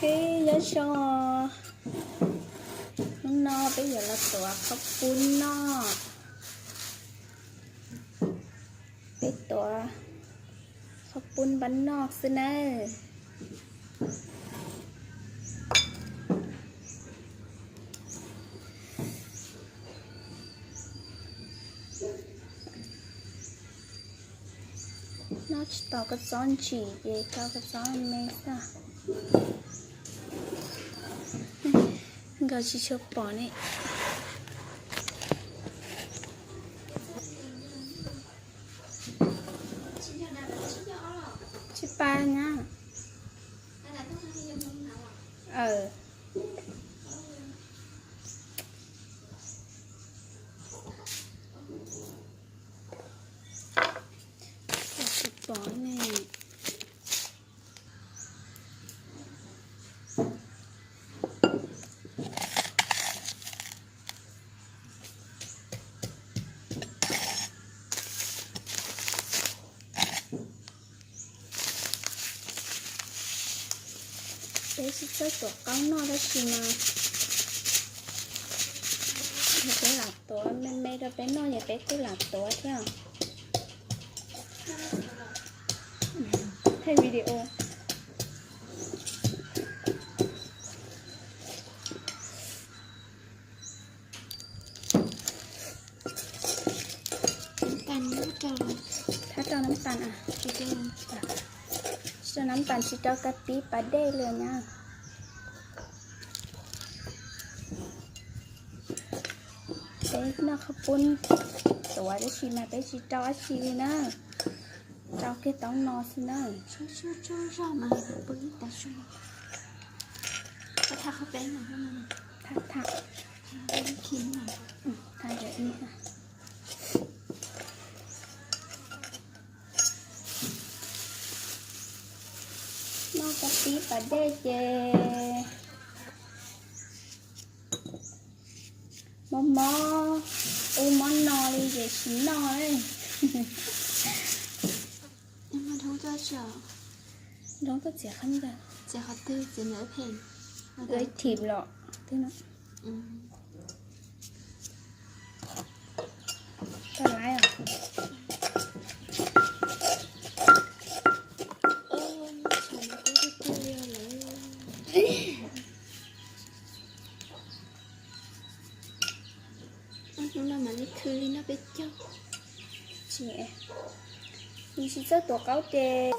Nyob zoo, hnub no peb yuav los tuav qhaub poob noj. Peb tuav qhaub poob npab noj xwb nawb. Noj tsis tau kua txob ntsim ces rau kua txob me xwb. Nkawd tsis tshua pom ne. Tsis pa na. Tsis pom ne. Peb tsis txawj tuav qaub noj tab sis mas peb lam tuav me me rau peb noj ces peb kuj lam tuav thiab. Thaij video. Thab rau nab tas, tsis rau nab tas, tsis rau kab pib pas dej li na. Peb noj qhaub poob tuav tab sis mas peb tsis rau dab tsi li na, rau kiag taub no xwb na. Thab, thab. Noj kab pib pas dej ces mob mob ub mob no li ces tsis noj. Nroo tuaj txiav qhov twg? Ua thim los twb no. Tau laiv os. Hnub no mam li khwv li no peb caug. Tsis, nws tsis txawj tuav qaub ces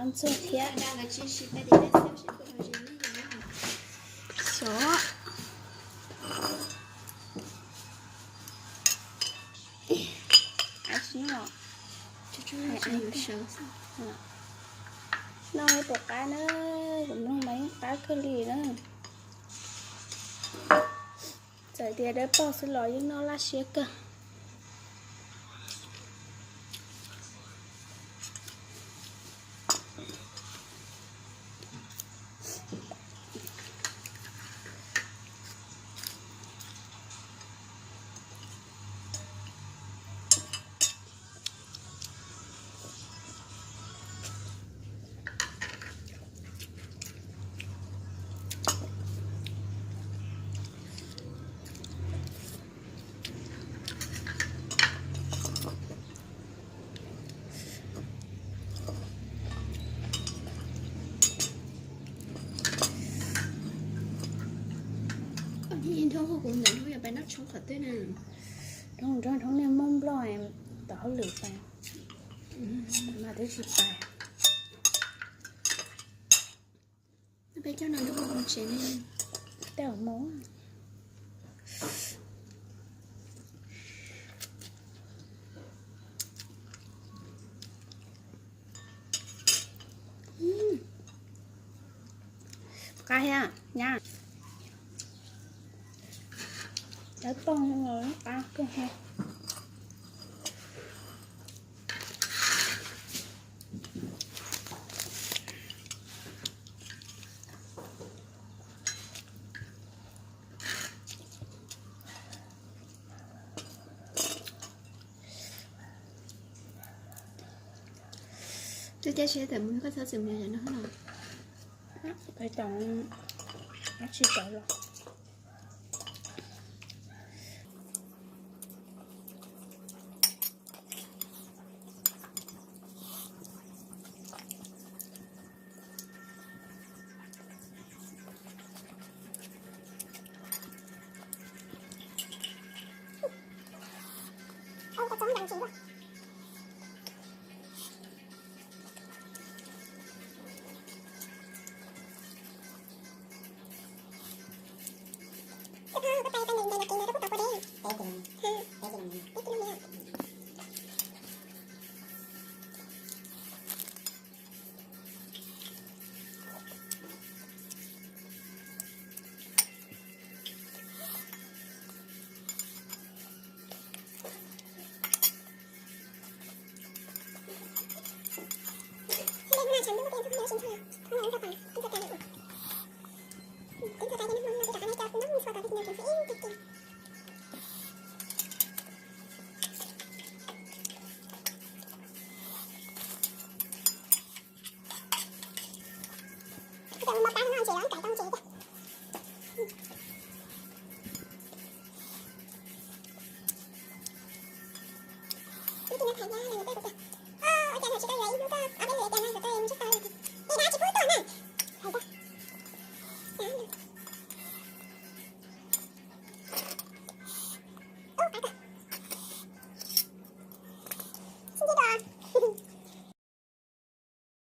Ntxuag thiab. Xyov. Noj pom qab na, kuv mloog mas yeej qab kawg li na. Txawm tias dawb paug xwb los yeej noj laj siab kawg. Dhoob nrog dhoob niag Hmoob Nplog tom hauj lwm pais, mas twb tsis pais. Peb coj no rau tsev ne. Tej hauv moo. Qab thiab nyab. Dawb paug, qab kawg. Twb cab siab tawm mus koj txhob txwm mus no no. Pais tau, tsis tau los.